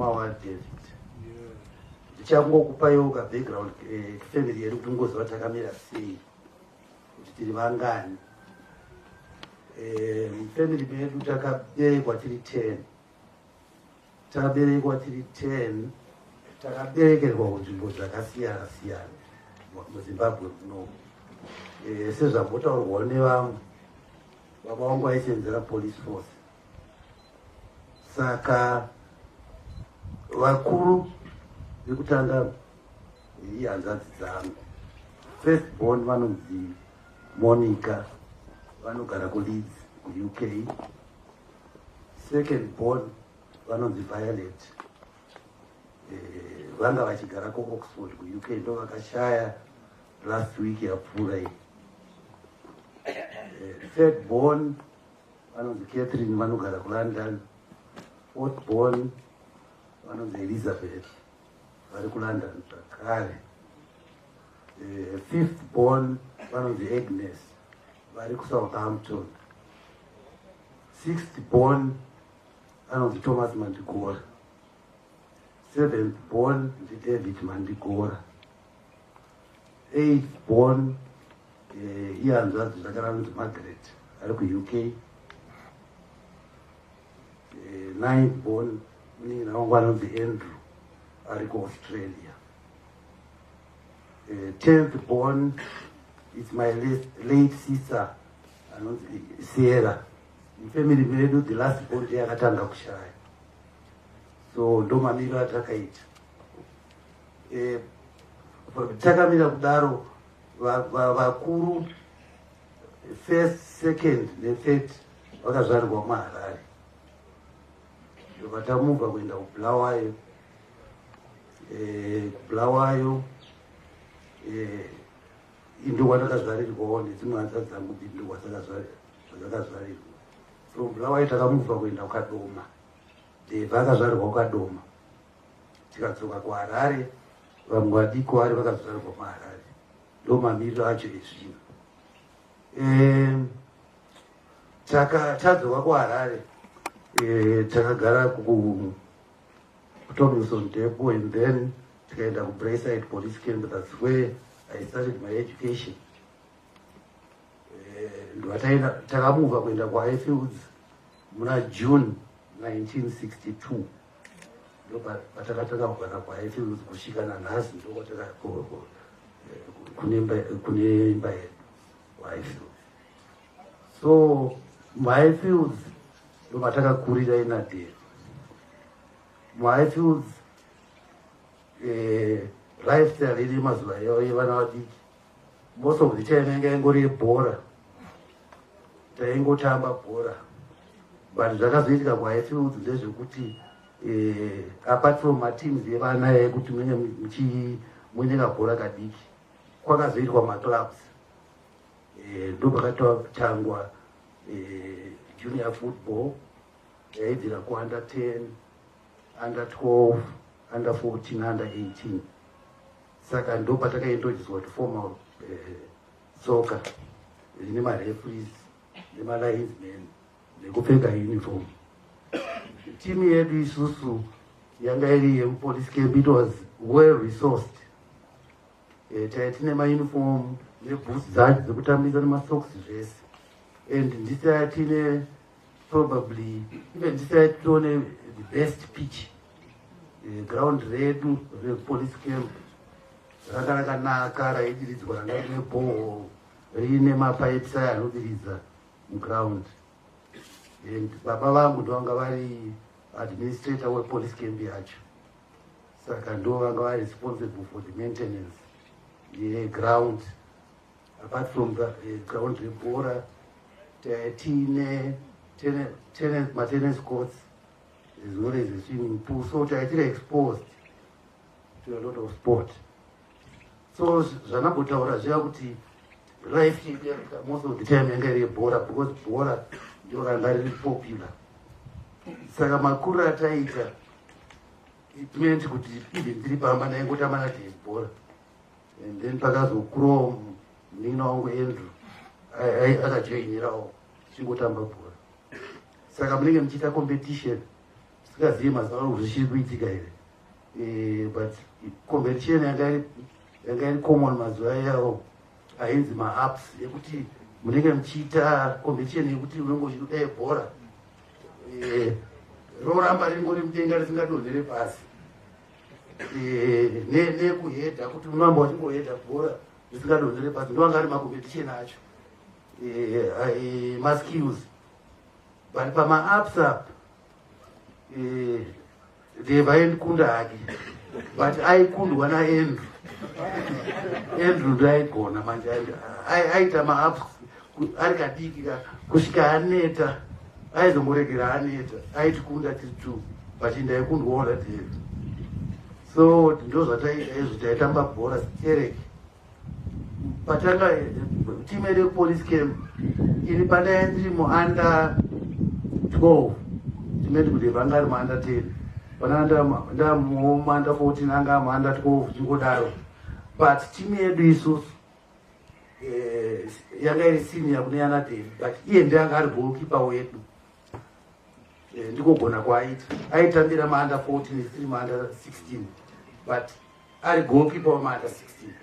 mukoma waDavid. Ndichangokupaiwo kabackground family yedu kuti mungoziva takamira sei, kuti tiri vangani. Mufamily medu takaberekwa tiri 10. Takaberekwa tiri 10, takaberekerwa kunzvimbo dzakasiyana siyana muZimbabwe munomu. Sezvambotaurwawo nevamwe, baba vangu vaisenzera police force, saka vakuru vekutanga ihanzvadzi dzangu. First born vanonzi Monica, vanogara kuLeeds, kuUK. Second born vanonzi Violet, vanga vachigara kuOxford, kuUK, ndo vakashaya last week yapfuura iyi. Third born vanonzi Catherine, vanogara kuLondon. Fourth born vanonzi Elizabeth, vari kuLondon zvakare. Fifth born vanonzi Agnes, vari kuSouthampton. Sixth born anonzi Thomas Mandigora. Seventh born ndiDavid Mandigora. Eighth born, ihanzvadzi zvakare, anonzi Margaret, ari kuUK. Ninth born munin'ina wangu anonzi Andrew, ari kuAustralia. 10th born is my late sister anonzi Sierra. Mufamily medu the last born ndiye akatanga kushaya, so ndo mamiro atakaita. Takamira kudaro, vakuru first, second nethird vakazvarirwa muHarare. Ndobva tamubva kuenda kuBulawayo. KuBulawayo ndokwandakazvarirwawo, nedzimwe hanzvadzi dzangu mbiri ndokwadzakazvarirwa. From Bulawayo takamubva kuenda kuKadoma. Dave akazvarirwa kuKadoma. Tikadzoka kuHarare, vamwe vadiki vari vakazvarirwa muHarare. Ndo mamiriro acho ezvinhu. Tadzoka kuHarare, takagara kuTomlinson Depot and then tikaenda kuBraeside Police Camp. That's where I started my education. Ndovataenda, takamuvha kuenda kuHighfields muna June 1962. Ndo patakatanga kugara kuHighfields kusvika nanhasi. Ndokwataka kune imba yedu kuHighfields. So muHighfields ndo matakakurira inadheri. MuHighfields, lifestyle iri mazuva iwayo yevana vadiki, most of the time yanga ingori yebhora, taingotamba bhora. But zvakazoitika kuHighfields ndezvekuti, apart from mateams evana ekuti munenge muine kabhora kadiki, kwakazoitwa maclubs. Ndo pakatangwa junior football yaibvira kuunder 10, under 12, under 14, under 18. Saka ndo patakaintroducwa kuti formal soccer rine mareferees nemalinesmen nekupfeka uniform. Timu yedu isusu yanga iri yemupolice camp. It was well resourced. Tai tine mauniform neboots dzacho dzekutambisa nemasocks, zvese. And ndisai tine probably even ndisai tione the best pitch. Ground redu repolice camp ranga rakanaka, raidiridzwa, ranga rine borehole, riine mapipes aya anodiridza muground. And baba vangu ndovanga vari administrator wepolice camp yacho, saka ndo vanga vari responsible for the maintenance yeground. Apart from the ground rebhora, tiine matennis courts as well as a swimming pool, so taitiri exposed to a lot of sport. So zvanambotaura zviya kuti life yedu most of the time yanga iri yebhora, because bhora ndio ranga riri popular. Saka makuru ataiita, it meant kuti even tiri pamba ndaingotamba naDave bhora. And then pakazokurawo munin'ina wangu Andrew, akajoinirawo, tichingotamba bhora. Saka munenge muchiita competition. Singazivi mazuva ano kuti zvichiri kuitika here, but competition yanga iri common mazuva iyawo, ainzi maups, ekuti munenge muchiita competition yekuti unenge uchidai bhora roramba ringori mudenga risingadonhere pasi, nekuhedha, kuti unoramba uchingohedha bhora risingadonhere pasi. Ndovanga ari macompetition acho, maskills. But pamaups up, Dave aindikunda hake, but aikundwa naAndrew. Andrew ndoaigona manje. Aita maups ari kadiki kusvika aneta, aizongoregera aneta. Aitikunda tiri two, but ndaikundwawo naDave. So ndo zvataita izvo, taitamba bhora sterek. Patanga timu yedu yekupolice camp, ini pandaiya ndiri muunder 12, timeti kuti vanga ari muunder 10, pana ndamuunder 14, anga muunder 12, chingodaro. But timu yedu isusu yanga iri senior kune yana Dave, but iye ndianga ari goalkeeper wedu. Ndikogona kwaaita, aitambira maunder 14, isiri muunder 16, but ari goalkeeper wamaunder 16.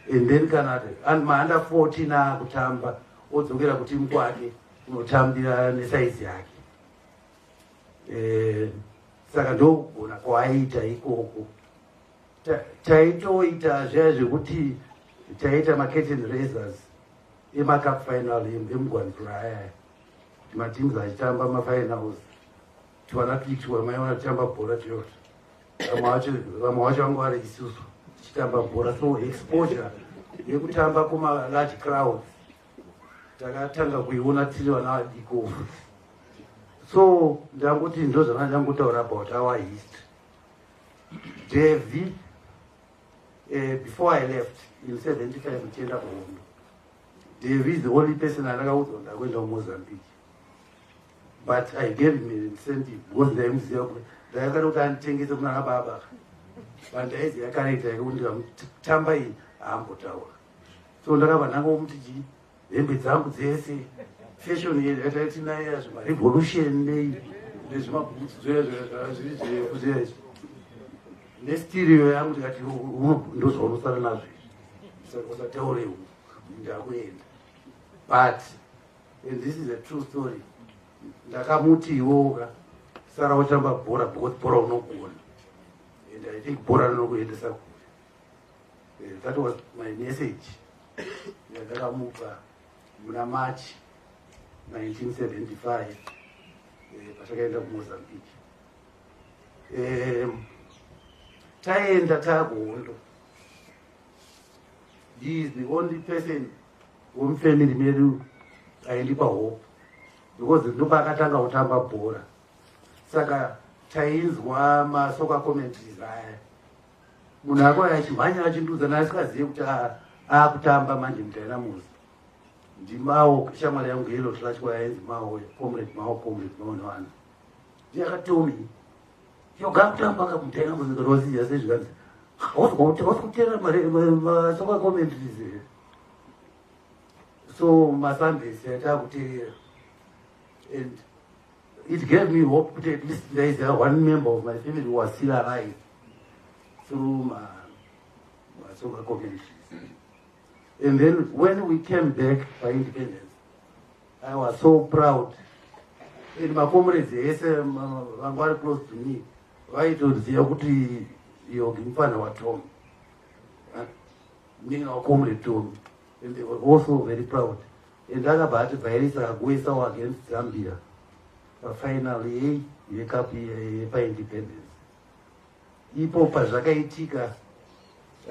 And then kana maunder 14 akutamba, odzokera kutimu kwake kunotambira nesaizi yake. Saka ndokugona kwaaita ikoko. Taitoita zviya zvekuti taiita macurtain raisers emacup final emugwanzura aya, kuti mateams achitamba mafinals, tivana tudiki maiona tichitamba bhora tiyota. Vamwe vacho vanga vari isusu tichitamba bhora. So exposure yekutamba kuma-large crowds takatanga kuiona tiri vana vadiko. So ndangoti ndo zvanga ndangotaura about our history. Devi, before I left in 75 ndichienda kuhondo, Devi is the only person andakaudzwa ndakuenda kuMozambique, but I gave him an incentive because ndaimuziva kuti ndakada kuti anditengese kuna baba, but ndaiziva character yake kuti ndikamutamba iyi haambotaura. So ndakabva ndangomuti chii, hembe dzangu dzese, fashion yataitinayo, zvimarevolution nei nezvimabhutsu zvoya zviri zvirefu zviya izvi, nestereo yangu, ndikati, "Ndozvaunosara nazvo izvi, usataure, ndakuenda." But, and this is a true story, ndakamuti, "Iwoka sara uchitamba bhora because bhora unogona, and I think bhora rinokuendesa kure." That was my message yandakamupa muna March 1975, patakaenda kuMozambique. Taenda taakuhondo, he is the only person wemufamily medu aindipa hope because ndopaakatanga kutamba bhora. Saka tainzwa masoccer commentaries aya, munhu ako achimhanya achindudza naasingazive kuti aakutamba manje muDynamos. Ndimao shamwari yangu yelo tlachwa, yainzi Mao, Comrade Mao, Comrade Mao nevana, ndiye akatomi yoga kutamba kamuDynamos. Ndikatowasiya sezvikanzi, "Hausi kuteerera masoccer commentaries here?" So maSundays yataakuteerera, and it gave me hope kuti at least there is one member of my family who was still alive through my soccer commentaries. And then when we came back by independence, I was so proud, and macomrades ese vanga vari close to me vaitoziva kuti Yogi mufana waTom, munin'ina wacomrade Tom, and they were also very proud. And akabva atibvairisa kagoisawo against Zambia pafinal yei yecup yepaindependence. Ipo pazvakaitika,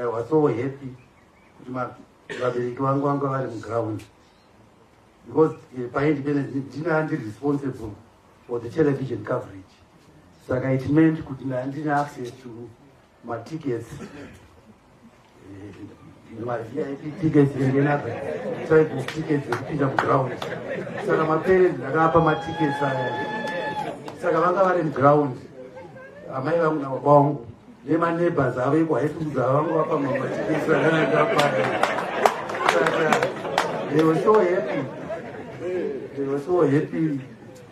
I was so happy kuti vabereki vangu vanga vari muground because paindependence ndina ndiri responsible for the television coverage. Saka it meant kuti ndandine access to matickets, maVIP tickets and another type of tickets ekupinda muground. Saka maparents ndakavapa matickets aya, saka vanga vari muground, amai vangu nababa vangu nemaneighbors avo ekuHighfields, ava vanga vapa matickets akanangapaya. Saka they were so happy, they were so happy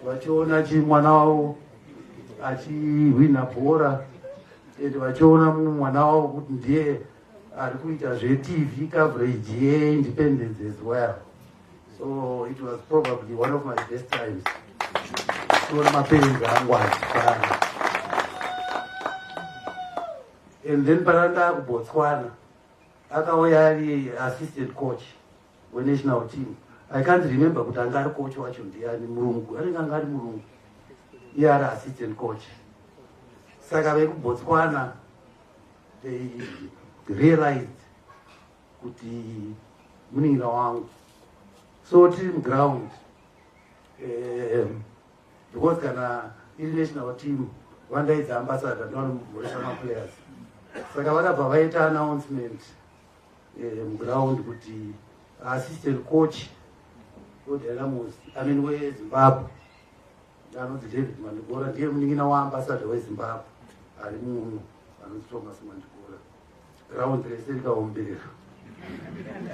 vachiona chi mwana wavo. Achihwina bhora and vachiona mumwe mwana wavo kuti ndiye ari kuita zveTV coverage yeindependence as well. So it was probably one of my best times, tiona maparents angu achifara. And then pana ndakuBotswana, akauya ari assistant coach wenational team. I can't remember kuti anga ari coach wacho ndiani, murungu, anenge anga ari murungu, iye ari assistant coach. Saka vekuBotswana, they realized kuti munin'ina wangu. So tiri muground, because kana iri national team vandaidza ambassador, ndovanomhoresa maplayers. Saka vakabva vaita announcement muground kuti assistant coach weDynamos, I mean weZimbabwe, anonzi David Mandigora, ndiye munin'ina waambassador weZimbabwe ari muno, anonzi Thomas Mandigora. Ground rese rikaomberera.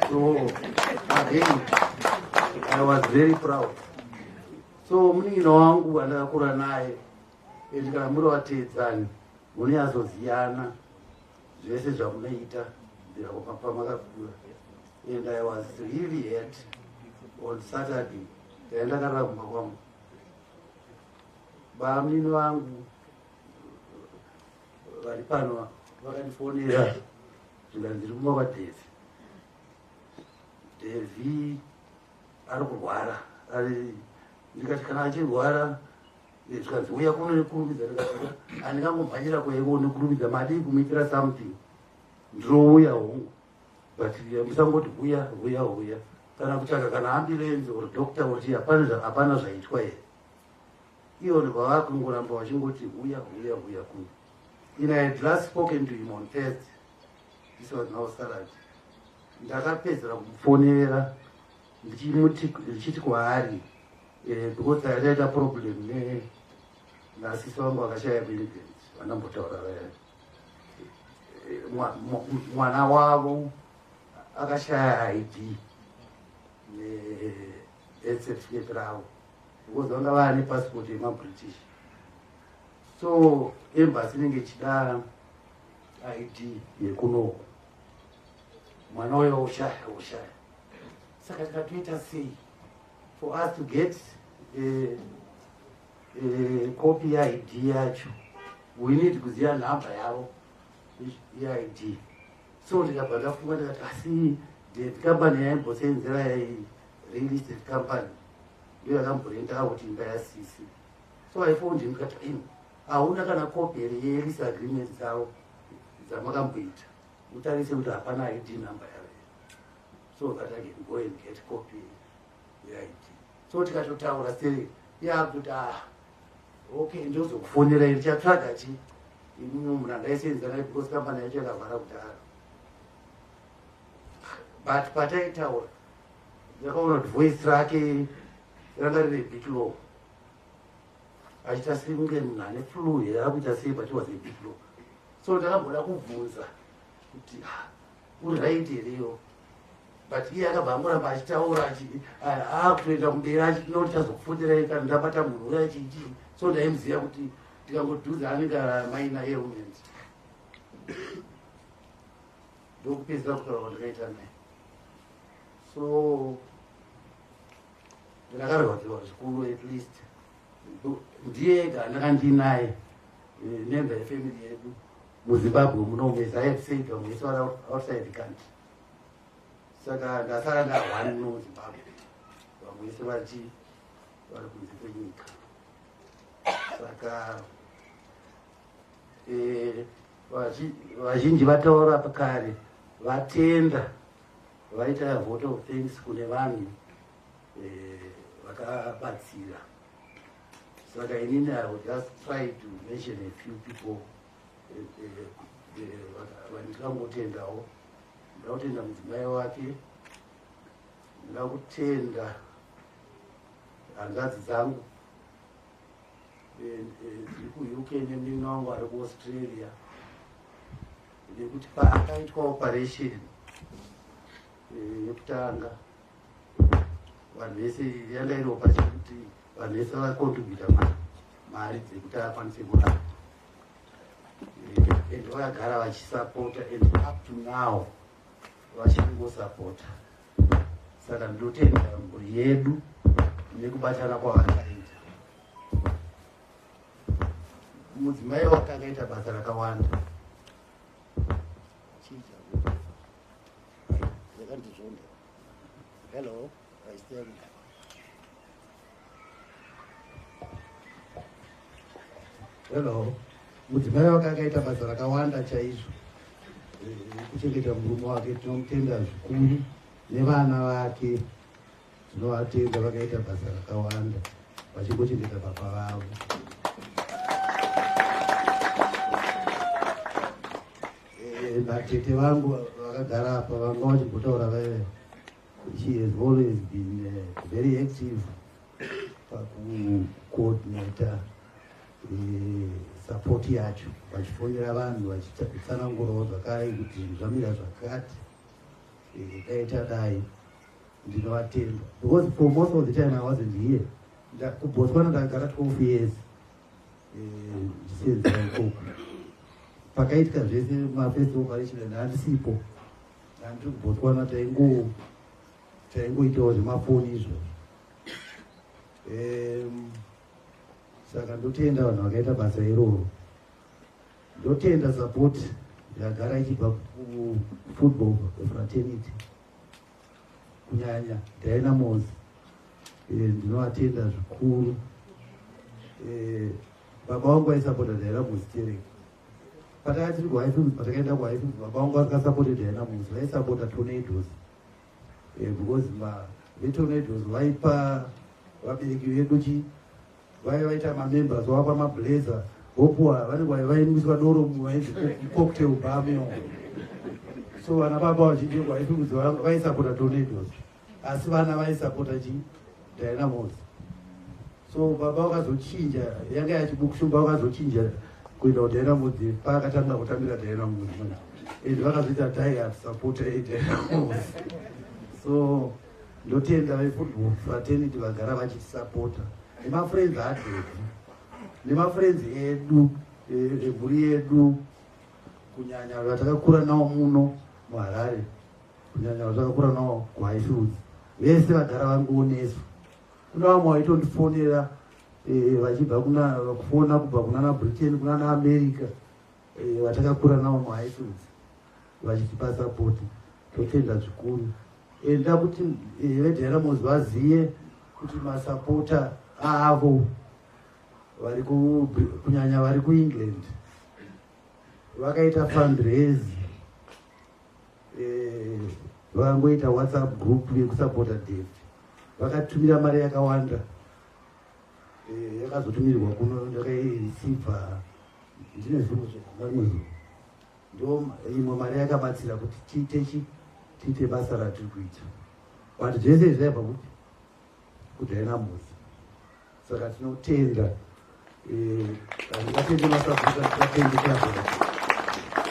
So again I was very proud. So munin'ina wangu andakakura naye, and kana muri vateedzani munonyatsoziyana zvese zvamunoita pamakakura. And I was really hurt on Saturday. Ndaendakarara kumba kwangu, bamunini vangu vari pano vakandifonera, zvikanzi ndiri kumba kwaDevi, Devi ari kurwara. Ndikati kana achirwara, zvikanzi uya kuno nekurumidza. Ndikati handingangomhanyira kueko nekurumidza, madii kumuitira something? Ndinouya hongu, but musangoti uya uya uya, kana kutsvaka kana ambulance or doctor, kuti hapana zvaitwa here. Ivo ndobva vakungoramba vachingoti uya uya uya kuno. In I had last spoken to him on Thursday. This was now Saturday. Ndakapedzera kumufonera ndichiti kwaari, because taitaita problem nasisi vangu vakashaya kuEngland, vandambotaura vaya. Mwana wavo akashaya ID nebirth certificate ravo, because vanga vane passport yemaBritish, so embassy inenge ichida ID yekunoku. Mwana uyo ushaya ushaya. Saka tikatoita sei for us to get a copy yeID yacho, we need kuziva nhamba yavo yeID. So ndikabva ndafunga, ndikati asi the company yaimbosenzera, real estate company, ndiyo yakamborenta out imba yasisi. So I phoned him, ndikati imi hauna kana copy here yelease agreement dzavo dzamakamboita, utarise kuti hapana ID number yavo, so that I can go and get copy yeID. So tikatotaura sei, yakuti ah, okay, ndozokufonera, ndichatsvaga chi imwe munhu andaisenza naye, because company yacho yakavhara kudhara. But pataitaura ndakaona kuti voice rake ranga riri bit low, achiita sekunge munhu ane flu here, akuita sei, but was a bit low. So ndakamboda kubvunza kuti, "Ah, uri right hereyo?" But iye akabva angoramba achitaura, akutoenda kumberi achinoti chazokufonerai kana ndabata munhu uya chichi. So ndaimuziva kuti ndikangodhuza anenge minor ailment. Ndokupedzisa kutaura kwandakaita naye. So ndakarwadziwa zvikuru. At least ndiye ega andanga ndinaye, member yefamily yedu muZimbabwe munomu. As I have said, vamwe vese vari outside the country, saka ndasara ndahwani muno muZimbabwe, vamwe vese vachi vari kunze kwenyika. Saka vazhinji vataura kare, vatenda, vaita vote of thanks kune vanhu vakabatsira. Saka inini I will just try to mention a few people vandingangotendawo. Ndida kutenda mudzimai wake, ndida kutenda hanzvadzi dzangu dziri kuUK nemunin'ina wangu ari kuAustralia, nekuti paakaitwa operation yekutanga, vanhu vese, yanga iri operation kuti vanhu vese vacontributa mari. Mari dzekuti akwanise kurapa and vakagara vachisapota and up to now vachingosapota. Saka ndinotenda mhuri yedu nekubatana kwavakaita. Mudzimai wake akaita basa rakawanda. Yakandizvonda. Hello, I still hello. Mudzimai wake akaita basa rakawanda chaizvo kuchengeta murume wake. Tinomutenda zvikuru nevana vake, tinovatenda, vakaita basa rakawanda vachingochengeta baba vavo. Vatete vangu vakagara apa vanga vachimbotaura vaive. She has always been very active pakucoordinata support yacho, vachifonera vanhu vachitsanangurawo zvakare kuti zvinhu zvamira zvakati, dai tadai. Ndinovatenda because for most of the time I wasn't here. KuBotswana ndakagara 12 years ndisenzera ikoko. Pakaitika zvese, mafirst operation, handisipo, handiri kuBotswana. Taingoitawo zvemafoni izvozvo. Saka ndotenda vanhu vakaita basa iroro. Ndotenda support yagara ichibva kufootball fraternity, kunyanya Dynamos. Ndinovatenda zvikuru. Baba vangu vaisapota Dynamos tereki pataka tiri kuHighfields. Patakaenda kuHighfields, baba vangu vasingasapote Dynamos, vaisapota Tornadoes because veTornadoes vaipa vabereki vedu chi vai vaita mamembers, vapa mablazer, vopuwa vanenge vainwiswa doro, vainzi cocktail bar. So vana baba vazhinji kuHighfields vaisapota Tornadoes, asi vana vaisapota chi Dynamos. So baba vakazochinja, yanga yachiBukushumba, vakazochinja kuenda kuDynamos paakatanga kutambira Dynamos and vakazoita diehard supporter yeDynamos. So ndotenda vefootball fraternity vagara vachitisapota, nemafriends aDaddy, nemafriends edu, emhuri yedu, kunyanya vatakakura navo muno muHarare, kunyanya vatakakura navo kuHighfields, vese vagara vangonesu. Kuna vamwe vaitondifonera vachibva kuna kufona kubva kunana Britain, kunana America, vatakakura navo muHighfields vachitipa support. Totenda zvikuru. Enda kuti veDynamos vazive kuti masapota avo vari kunyanya vari kuEngland vakaita fundraise, vakangoita WhatsApp group yekusapota Dave, vakatumira mari yakawanda. Yakazotumirwa kuno, ndakaireceiva ndine zuro, rimwe zuva. Ndo imwe mari yakabatsira kuti tiite chi tiite basa ratiri kuita, but zvese izvi zvaibva kupi? KuDynamos. Saka tinotenda. Handingatende masapota, tingatende club,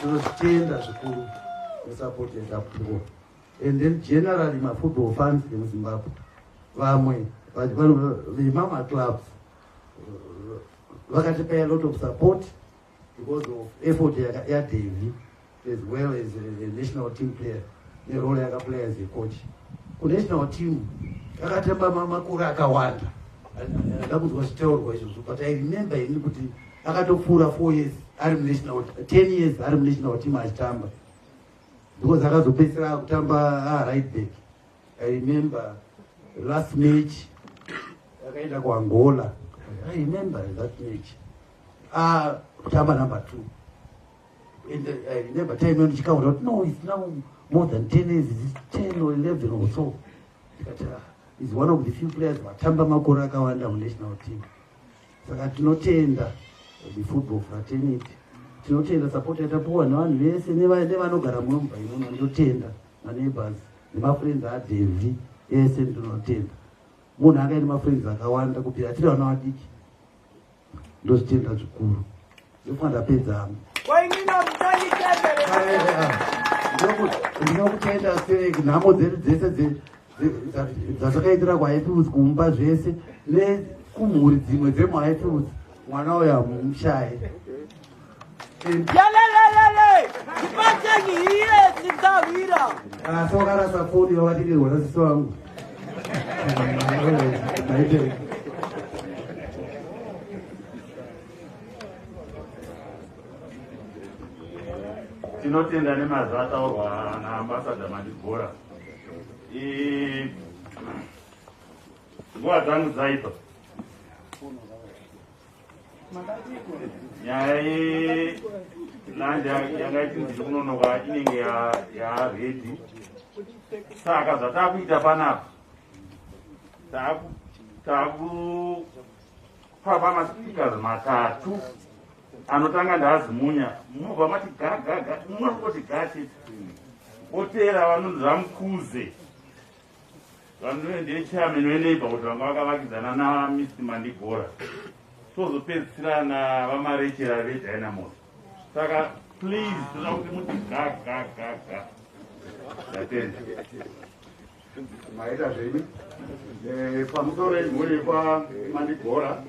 tinozvitenda zvikuru nesupport yatapuwa. And then generally mafootball fans emuZimbabwe, vamwe vemama clubs vakatipa a lot of support because of effort yaDavy as well as a national team player nerole yakaplay as a coach kunational team. Akatamba makore akawanda, ndakunzwa zvitaurwa izvozvo, but I remember ini kuti akatopfuura 4 years ari munational, 10 years ari munational team achitamba, because akazopedzisira kutamba right back. I remember last match akaenda kuAngola, I remember that match, kutamba number two. And I remember time ndichikaura kuti no, it's now more than 10 years, it's 10 or 11 or so. Ndikati is one of the few players vatamba makore akawanda munational team. Saka tinotenda the football fraternity, tinotenda support yatapuwa nevanhu vese nevanogara muno mumba inono. Ndinotenda maneighbors nemafriends aDavy ese. Ndinotenda munhu anga ine mafriends akawanda kubvira tiri vana vadiki. Ndozvitenda zvikuru. Ndofunga ndapedza hangu. Ndinokutenda sei nhamo dzedu dzese dzatakaitira kuHighfields, kumba zvese nekumhuri dzimwe dzemuHighfields. Mwana uyo hamumushaye. Yalelelele! Ndipateni iye sitawira. Asi wakarasa foni yawakatengerwa nasisi wangu. Maite. Tinotenda nemazwi ataurwa naAmbassador Mandigora. Nguva dzangu dzaipa. Nyaya yeland yanga ichinzi iri kunonoka inenge yaready. Saka zvatakuita panapa, takupa pamaspeakers matatu. Anotanga ndaaZimunya, munobva mati gagaga, munongoti ga chete. Otera vanonzi vaMukuze, vanonde chairman weneighborhood, vanga vakavakidzana naMr Mandigora. Tozopedzisira navaMarechera veDynamos. Saka please, toda kuti muti ga ga ga ga. Ndatenda. Maita zvenyu. Pamusoro yemhuri yekwaMandigora,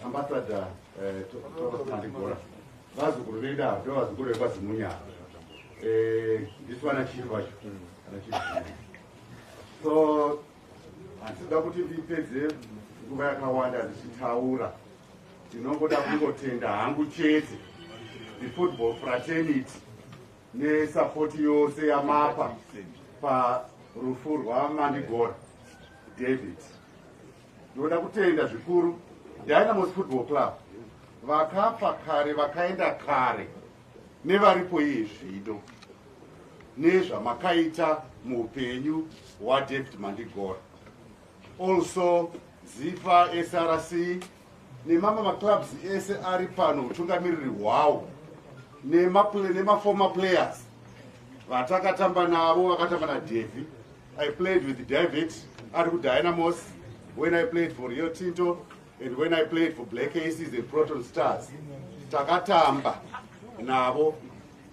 Ambassador Thomas Mandigora, vazukuru vedu ava ndo vazukuru vekwaZimunya. Ndisu vana chief vacho, vana chief. So handisida kuti ndipedze nguva yakawanda ndichitaura. Ndinongoda kungotenda hangu chete the football fraternity nesupport yose yamapa parufu rwaMandigora David. Ndinoda kutenda zvikuru Dynamos Football Club, vakafa kare, vakaenda kare, nevaripo iye zvino, nezvamakaita muupenyu hwaDavid Mandigora. Also ZIFA, SRC nemamwe maclubs ese ari pano, utungamiriri hwawo, nemaformer players vatakatamba navo, vakatamba naDavid. I played with David ari kuDynamos when I played for Rio Tinto and when I played for Black Aces and Proton Stars. Takatamba navo.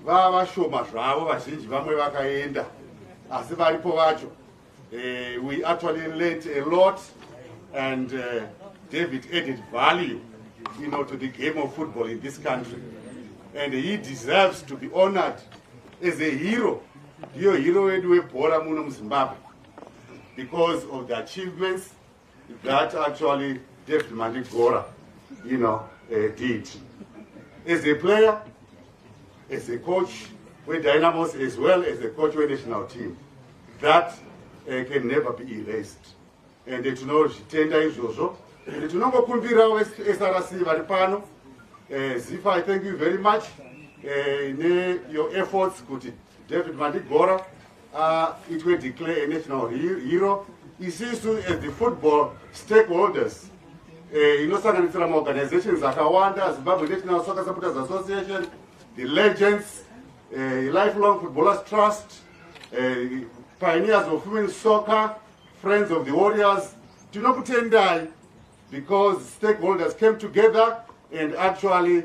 Vava vashoma zvavo, vazhinji vamwe vakaenda, asi varipo vacho, we actually learned a lot, and David added value to the game of football in this country, and he deserves to be honored as a hero. Ndiyo hero wedu webhora muno muZimbabwe because of the achievements that actually David Mandigora did as a player, as a coach with Dynamos, as well as a coach with national team. That can never be erased. And tinozvitenda izvozvo, and tinongokumbirawo SRC vari pano, ZIFA, I thank you very much ne your efforts kuti David Mandigora itwe declare a national hero. Isisu as the football stakeholders, inosanganisira maorganizations akawanda, Zimbabwe National Soccer Supporters Association, the Legends, Lifelong Footballers Trust, Pioneers of Women's Soccer, Friends of the Warriors, tinokutendai because stakeholders came together and actually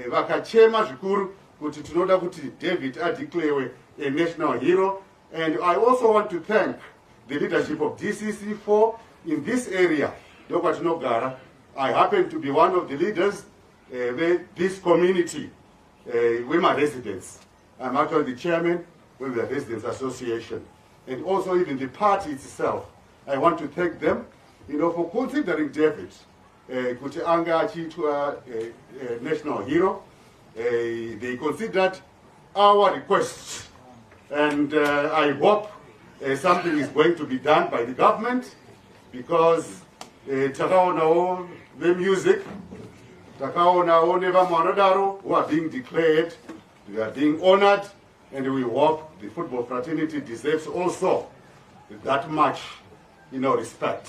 vakachema zvikuru kuti tinoda kuti David adeclarewe a national hero. And I also want to thank the leadership of DCC4 in this area, ndokwatinogara. I happen to be one of the leaders this community, wema-residents. I'm actually the chairman with the Residents Association. And also even the party itself, I want to thank them for considering David kuti anga achiitwa national hero. They considered our request, and I hope something is going to be done by the government, because takaonawo vemusic, takaonawo nevamwe vanodaro who are being declared, they are being honored, and we hope the football fraternity deserves also that much respect.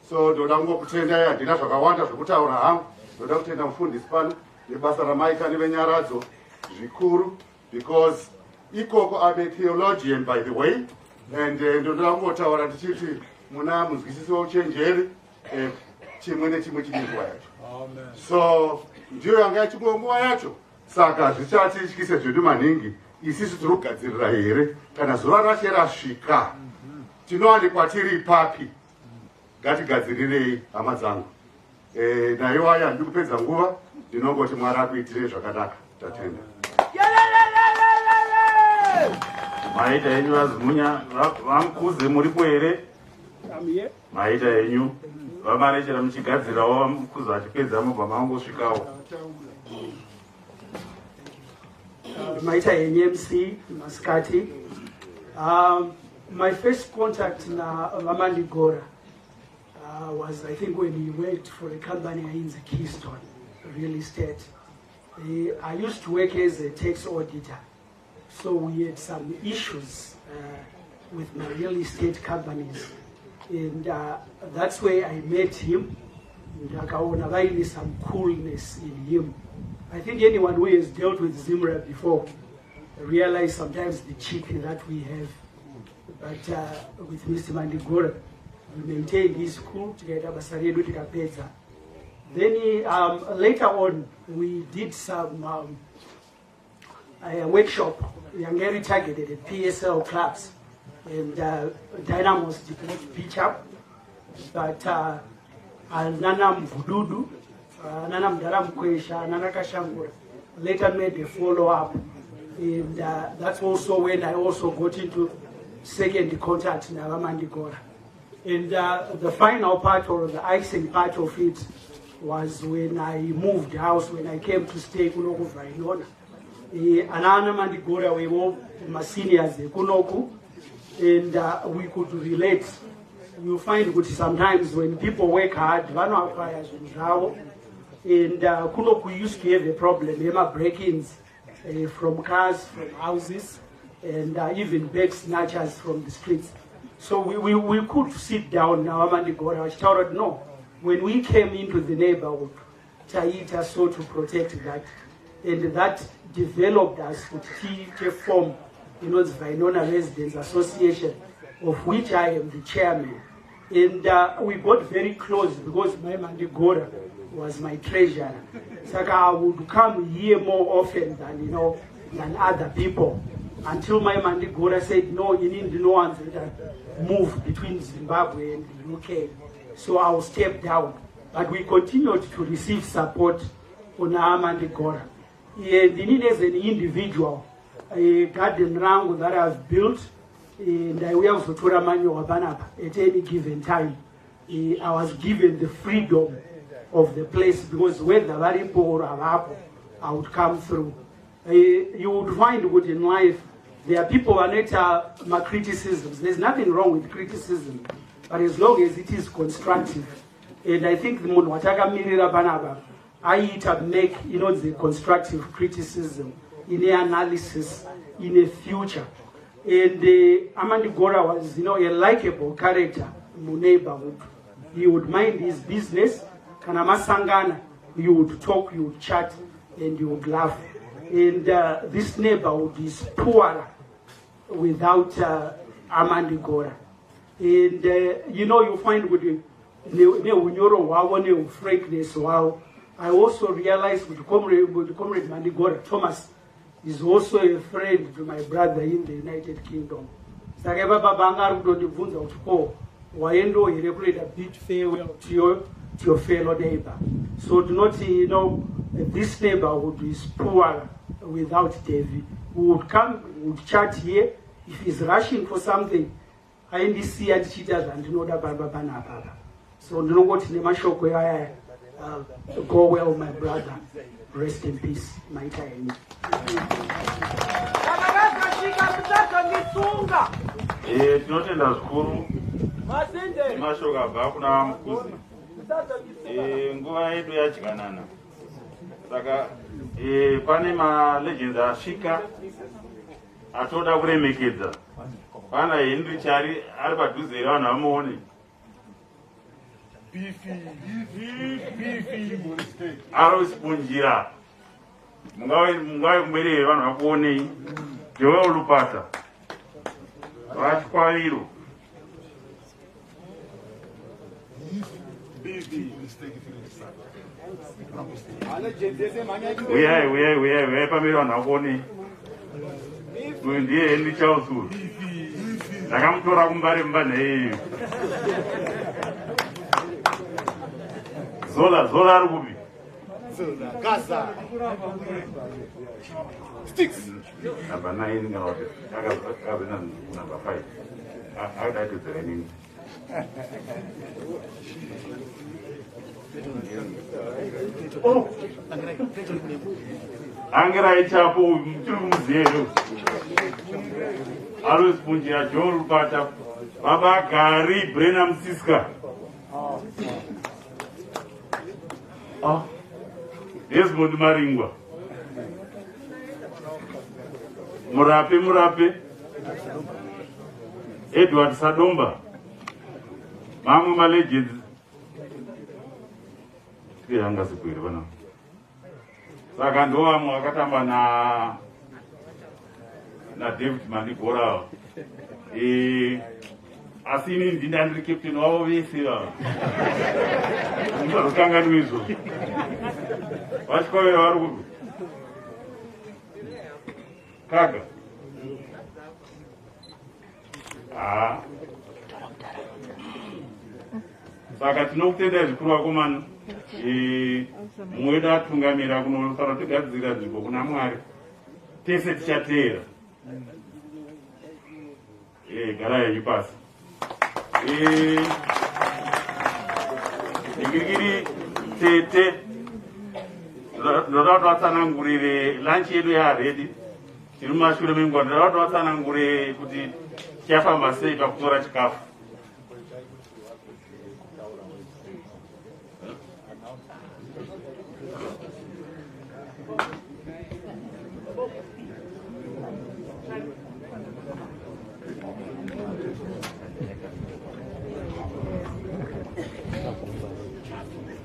So ndoda kungokutendai, handina zvakawanda zvekutaura hangu. Ndoda kutenda mufundisi pano nebasa ramaita nevenyaradzo zvikuru, because ikoko, I'm a theologian, by the way, and ndoda kungotaura ndichiti muna munzwisisi weuchenjeri, chimwe nechimwe chine nguva yacho. So ndiyo yanga yachinguva nguva yacho. Saka zvichatityise zvedu maningi isisu tiri kugadzirira here? Kana zuva racho rasvika, tinowanikwa tiri papi? Ngatigadzirirei, hama dzangu. Naiwaya handidi kupedza nguva, ndinongoti Mwari akuitirei zvakanaka. Tatenda. Maita henyu, VaZimunya. VaMukuze, muripo here? Maita henyu. VaMarechera, muchigadzirawo, VaMukuze vachipedza, mubva mangosvikawo. Maita henyu, MC. Masikati. My first contact na VaMandigora was, I think, when he worked for a company in Keystone Real Estate. I used to work as a tax auditor, so we had some issues with my real estate companies, and that's where I met him. Ndakaona vaine some coolness in him. I think anyone who has dealt with ZIMRA before realize sometimes the cheek that we have. But with Mr. Mandigora, we maintained his cool, tikaita basa redu, tikapedza. Then later on, we did some a workshop yanga iri targeted at PSL clubs, and Dynamos did not pitch up, but nana Mvududu, nana Mdara Mkwesha, nana Kashangura later made a follow-up, and that's also when I also got into second contact naVaMandigora. And the final part, or the icing part of it, was when I moved house, when I came to stay kunoku Vainona. Anana Mandigora were all my seniors kunoku, and we could relate. You find kuti sometimes when people work hard, vanoacquire zvinhu zvavo, and kunoku used to have a problem yema break-ins from cars, from houses, and even bag snatchers from the streets. So we could sit down naVaMandigora vachitaura kuti, no, when we came into the neighborhood, taiita so to protect that, and that developed us kuti tiite form inonzi Vainona Residents Association, of which I am the chairman. And we got very close because my Mandigora was my treasurer, saka I would come here more often than other people, until my Mandigora said, "No, ini ndinowanzoita move between Zimbabwe and the UK, so I will step down." But we continued to receive support kuna Mandigora. And inini as an individual, a garden rangu that I've built, ndaiuya kuzotora manyowa panapa at any given time. I was given the freedom of the place because whether varipo or havapo, I would come through. You would find kuti in life there are people vanoita macriticisms. There's nothing wrong with criticism, but as long as it is constructive. And I think munhu watakamirira panapa aiita make inonzi constructive criticism ine analysis, in a future. And Amandigora was a likable character muneighborhood. He would mind his business. Kana masangana, you would talk, you would chat, and you would laugh. And this neighborhood is poorer without Amandigora. And you find kuti neunyoro hwavo, neufrankness hwavo. I also realized with Comrade Mandigora Thomas is also a friend to my brother in the United Kingdom. Saka ipapa banga ari kutondibvunza kuti, ko waendawo here kunoita bid farewell to your fellow neighbor? So tinoti this neighborhood is poor without Davy. We would come, we would chat here. If he's rushing for something, aindisiya ndichiita zvandinoda pamba panapapa. So ndinongoti nemashoko aya, go well, my brother. Rest in peace. Maita henyu. Kana vazosvika, musazondisunga. Tinotenda zvikuru Masinde. Nemashoko abva kuna Mukuzi. Musazondisunga. Nguva yedu yadyanana, saka pane malegends asvika atoda kuremekedza. Pana Henry Chari ari padhuze here, vanhu vamuone? Alois Bunjira, mungave kumberi here, vanhu vakuonei? Joel Lupata, VaChikwaviro. Uyai, uyai, uyai, uyai pamberi, vanhu vakuonei. Uyu ndiye Henry Charles uyu, ndakamutora kuMbare mumba nheiyo. Zola, Zola ari kupi? Gaza. Sticks. Number 9 kana kuti akazina number 5. Akadaitidzera inini. Oh. Angerai Chapo tiri kumuziva here? Alois Punjira, John Rupata, Baba Gari, Brena Msiska. Ah. Desmond Maringwa. Murape Murape. Edward Sadomba. Mamwe malegends. Tiri sikwiri vana. Saka ndo vamwe vakatamba na naDavid Mandigora. Asi ini ndinda ndiri captain wavo vese vava. Musazokanganwa izvo. Vachikwavera vari kupi? Kaga. Ah. Saka tinokutendai zvikuru vakomana. Mumwe wedu atungamira kunofanira tigadzira nzvimbo kuna Mwari. Tese tichateera. Garai henyu pasi. Ndikirikiri tete ndoda kuti vatsanangurire lunch yedu yaready. Tiri mumashure menguva, ndoda kuti vatsanangure kuti tichafamba sei pakutora chikafu.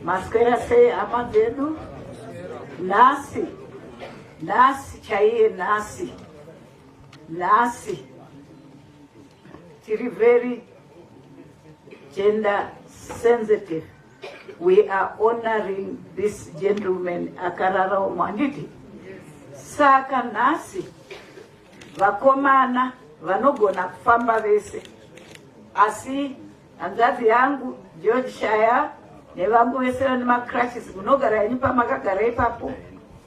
Maswera sei hama dzedu? Nhasi, nhasi chaiye nhasi, nhasi tiri very gender sensitive. We are honoring this gentleman akarara umo, handiti? Saka nhasi vakomana vanogona kufamba vese, asi hanzvadzi yangu George Shaya nevangu vese vane macrutches, munogara henyu pamakagara ipapo,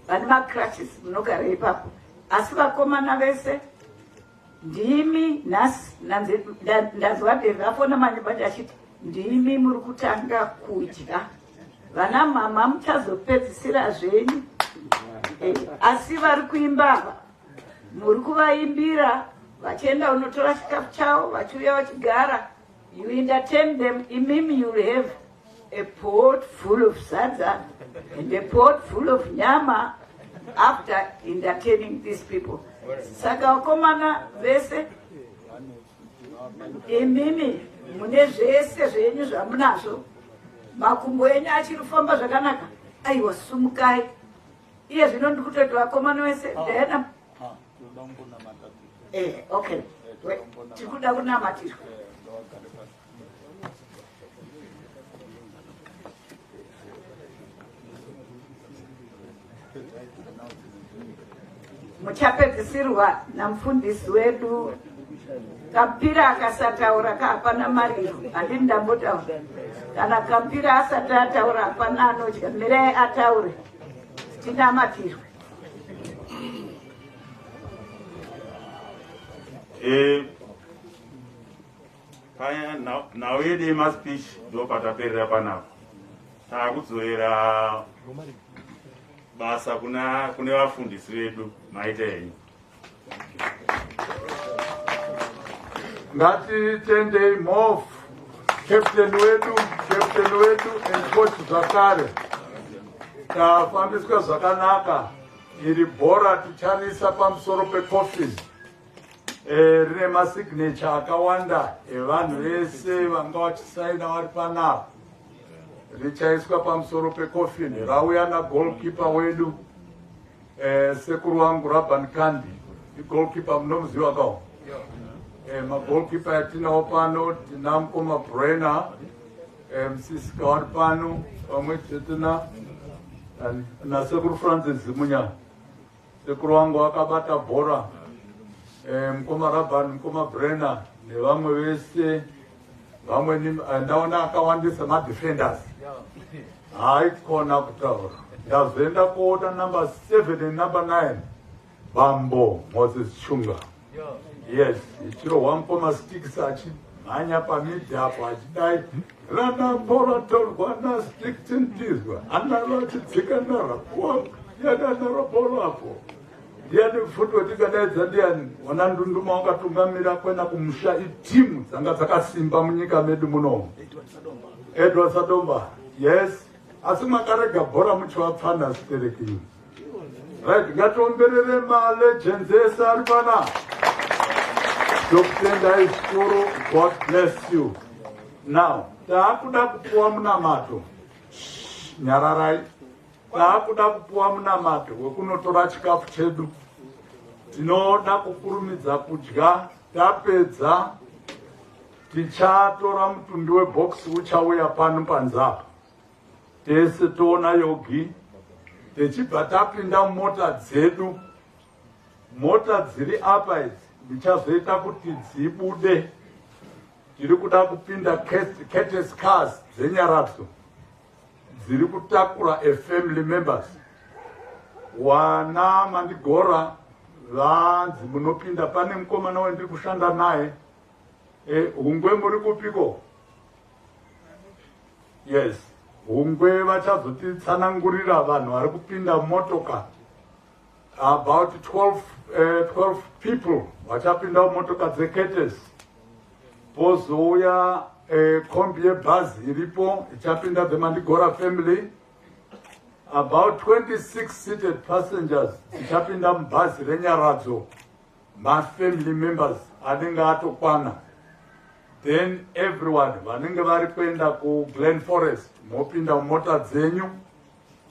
vane macrutches munogara ipapo, asi vakomana vese ndimi nhasi. Ndanzwa David afona manje manje achiti ndimi muri kutanga kudya, vana mama muchazopedzisira zvenyu. Asi vari kuimba ava muri kuvaimbira vachienda unotora chikafu chavo, vachiuya vachigara. You entertain them. Imimi you will have a pot full of sadza and a pot full of nyama after entertaining these people. Saka vakomana vese imimi mune zvese zvenyu zvamunazvo, makumbo enyu achiri kufamba zvakanaka, aiwa, sumukai iye zvino. Ndiri kutoti vakomana vese, Diana. Okay, tiri kuda kunamatirwa. Muchapedzisirwa namufundisi wedu Kampira. Akasataura ka, hapana mariro. Handini ndambotaura, kana Kampira asati ataura hapana anodya. Mirai ataure, tinamatirwe. Paya nhau yedu yemaspeech ndo pataperera panapa. Taakudzorera basa kuna kune vafundisi vedu. Maita henyu. Ngatitendei Mhofu, captain wedu, captain wedu and coach zvakare. Tafambiswa zvakanaka. Iri bhora ticharisa pamusoro pecoffin. Rine masignature akawanda evanhu vese vanga vachisaina vari panapa. Richaiswa pamusoro pecoffin. Rauya nagoalkeeper wedu, sekuru wangu Raban Kandi, igoalkeeper munomuziva kawo. Magoalkeeper yatinawo pano, tina mukoma Brenner, Msisika vari pano pamwe chete nasekuru Francis Zimunya. Sekuru wangu akabata bhora. Mukoma Raban, mukoma Brenner nevamwe vese vamweni, ndaona akawandisa madefenders. Haikona kutaura. Ndazoenda kuona number 7 and number 9. Bambo Moses Chunga. Yes, ichirohwa mukoma Sticks achimhanya pamidhi apo achidai. Rana bhora torwa naSticks Mtizwa. Anaro achidzika narapuwa yadanaro bhora apo. Ndiani futi wetingadaidza ndiani? Wana Ndunduma wakatungamira kwenda kumusha itimu dzanga dzakasimba munyika medu munomu. Edward Sadomba. Yes. Asi makarega bhora muchivapfana stereki. Right, ngatiomberere malegends ese ari pana. Tokutendai zvikuru. God bless you. Now, taakuda kupuwa munamato. Nyararai. Taakuda kupuwa munamato wekunotora chikafu chedu. Tinoda kukurumidza kudya tapedza tichatora mutumbi webox uchauya pano panze apa tese toona yogi tichibva tapinda mumota dzedu. Mota dziri apa idzi ndichazoita kuti dzibude. Tiri kuda kupinda courtesy cars dzenyaradzo dziri kutakura a family members. Wana Mandigora vanzi munopinda pane mukomana wendiri kushanda naye. Hungwe muri kupiko? Yes, Hungwe vachazotitsanangurira vanhu vari kupinda motoka. About 12 people vachapinda mumotoka dzecourtesy. Pozouya kombi yebhazi iripo ichapinda the Mandigora family. About 26 seated passengers dzichapinda mubhazi renyaradzo, mafamily members anenge atokwana. Then everyone vanenge vari kuenda kuGlen Forest mopinda mumota dzenyu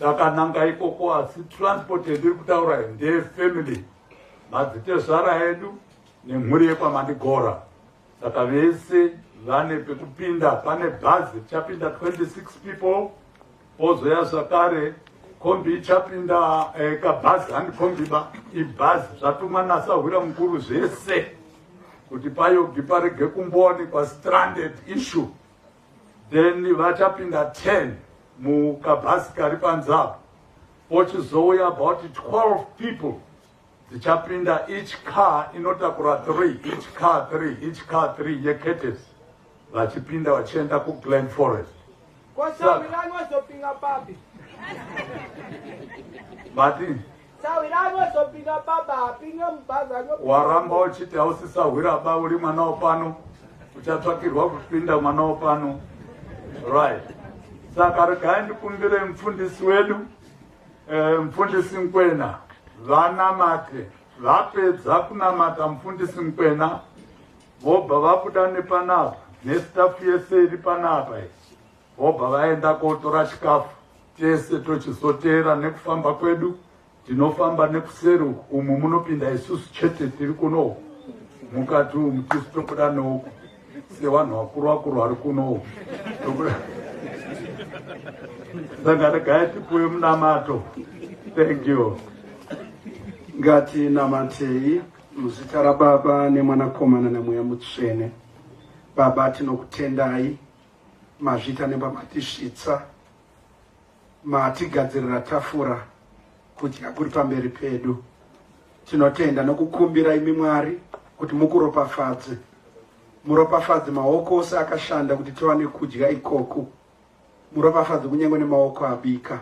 takananga ikoko. Asi transport yendiri kutaura ndeyefamily, madzitezvara edu nemhuri yekwaMandigora. Saka vese vane pekupinda. Pane bhazi richapinda 26 people, pozoya zvakare kombi ichapinda kabhazi, handi kombi ba, ibhazi. Zvatumwa nasahwira mukuru zvese kuti payogi parege kumbowanikwa stranded issue. Then vachapinda 10 mukabhazi kari panze apo, pochizouya about 12 people dzichapinda each car inotakura 3, each car 3, each car 3 yecourtesy, vachipinda vachienda kuGlen Forest. Ko sawirani wazopinga papi? Vati Sawirani wazopinga papa apinga mubhazi anopinga. Waramba uchiti hausisahwira ba, uri mwana wapano, uchatsvakirwa kupinda mwana wapano. Right, saka regai ndikumbire mufundisi wedu, mufundisi Nkwena, vanamate. Vapedza kunamata mufundisi Nkwena, vobva vabuda nepanapa nestaff yese iri panapa iyi, vobva vaenda kotora chikafu. Tese tochizoteera nekufamba kwedu. Tinofamba nekuseri uku, umu munopinda isusu chete tiri kunoku mukati umu. Tisu tobuda neuku sevanhu vakuru vakuru vari kunoku. Saka regai tipuwe munamato. Thank you. Ngatinamatei muzita raBaba neMwanakomana naMweya Mutsvene. Baba, tinokutendai, mazvita nepamatisvitsa. Matigadzirira tafura, kudya kuri pamberi pedu. Tinotenda nokukumbira imi Mwari kuti mukuropafadze, muropafadze maoko ose akashanda kuti tiwane kudya ikoku, muropafadze kunyange nemaoko abika,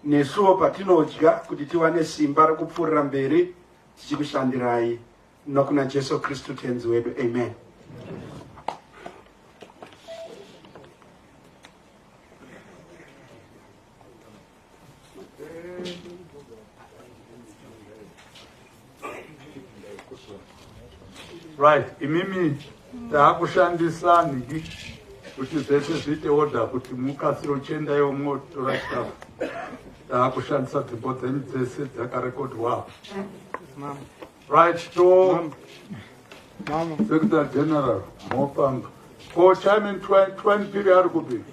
nesuwo patinodya kuti tiwane simba rekupfuurira mberi tichikushandirai, nokuna Jesu Kristu Tenzi wedu, amen. Right, imimi taakushandisa nhiki kuti zvese zviite order, kuti mukasire uchiendaiwo mwotora chikafu. Taakushandisa dzimbo dzenyu dzese dzakarekodwa. Right, to Secretary General mofamba. Ko chairman Twan Piri ari kupi?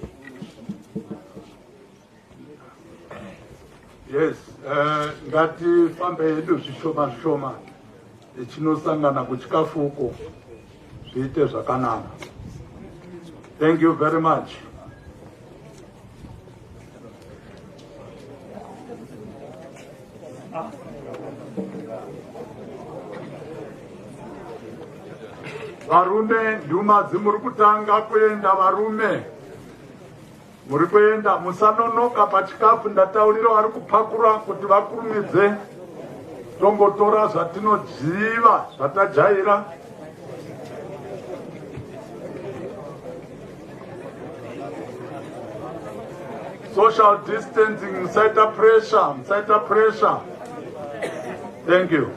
Yes, ngatifambe hedu zvishoma zvishoma tichinosangana kuchikafu uko, zviite zvakanaka. Thank you very much. Varume, nduma dzimuri kutanga kuenda. Varume muri kuenda, musanonoka pachikafu. Ndataurira vari kupakura kuti vakurumidze, tongotora zvatinoziva, zvatajaira. Social distancing, musaita pressure, musaita pressure. Thank you.